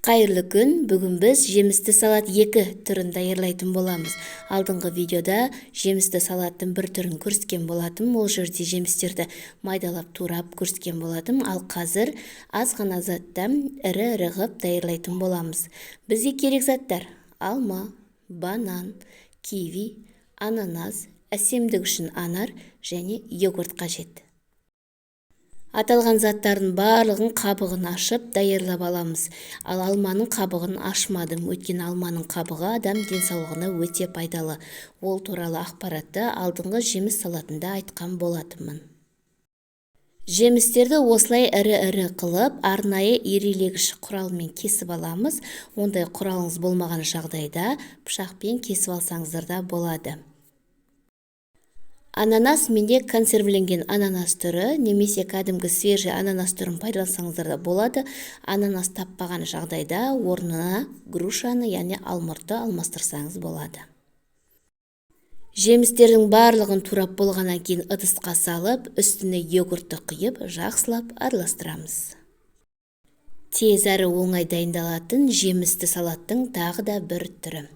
Қайырлы күн! Бүгін біз жемісті салат екі түрін даярлайтын боламыз. Алдыңғы видеода жемісті салаттың бір түрін көрсеткен болатынмын. Ол жерде жемістерді майдалап турап көрсеткен болатынмын. Ал қазір аз ғана заттан ірі-ірі ғып даярлайтын боламыз. Бізге керек заттар: алма, банан, киви, ананас, әсемдік үшін анар және йогурт қажет. Аталған заттардың барлығын қабығын ашып даярлап аламыз. Ал алманың қабығын ашмадым, өйткені алманың қабығы адам денсаулығына өте пайдалы. Ол туралы ақпаратты алдыңғы жеміс салатында айтқан болатынмын. Жемістерді осылай ірі-ірі қылып, арнайы ирелегіш құралмен кесіп аламыз. Ондай құралыңыз болмаған жағдайда пышақпен кесіп алсаңыздар да болады. Ананас менде консервіленген ананас түрі немесе кәдімгі свежий ананас түрін пайдалансаңыздар да болады. Ананас таппаған жағдайда орнына грушаны, яғни алмұртты алмастырсаңыз болады. Жемістердің барлығын турап болғаннан кейін ыдысқа салып, үстіне йогуртты құйып, жақсылап араластырамыз. Тез әрі оңай дайындалатын жемісті салаттың тағы да бір түрі.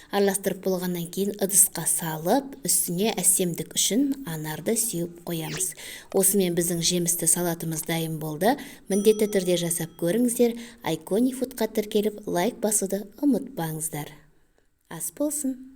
Араластырып болғаннан кейін ыдысқа салып, үстіне әсемдік үшін анарды сеуіп қоямыз. Осымен біздің жемісті салатымыз дайын болды. Міндетті түрде жасап көріңіздер. Айкони Фудқа тіркеліп, лайк басуды ұмытпаңыздар. Ас болсын!